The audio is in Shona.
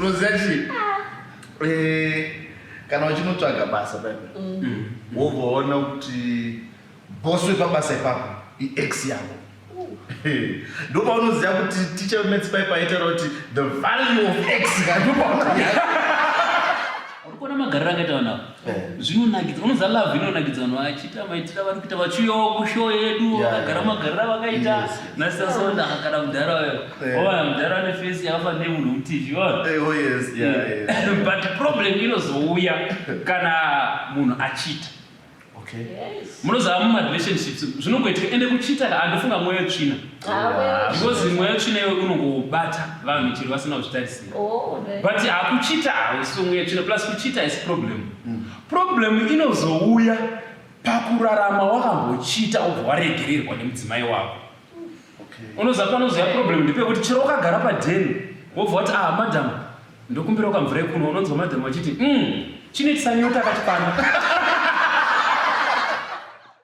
Unoziva chii? Eh, kana uchinotsvaga basa paipa wobva waona kuti boss wepabasa ipapo iex yako, ndopaunoziva kuti teacher maths paipa aitaura kuti the value of ex ka. Ndopaunoziva. Uri kuona magariro akaita vanhu ava? Zvinonakidza. Unoziva, love inonakidza. Vanhu vachiita maitira vari kuita, vachiuyawo kushow yedu, vakagara magariro avakaita. Nasasonda akagara mudhara wayo. Wawana mudhara ane face yakafanana nemunhu muTV, waona? Oh yes, yeah. But problem inozouya kana munhu achiita. Munoziva, mumarelationships zvinongoitika. Ende kuchita ka, handifunga mweya tsvina, because mweya tsvina iwe unongobata vanhu chero vasina kuzvitarisira. But hakuchita hausi mweya tsvina. Plus kuchita is problem. Problem inozouya pakurarama wakambochita, ubva waregererwa nemudzimai wako. Unoziva, panozoya problem ndepekuti chero wakagara padheni, wobva wati, "Ah, madam, ndokumbira ukamvura yekunwa," unonzwa madam vachiti, chinoitisa nyota akachipanda."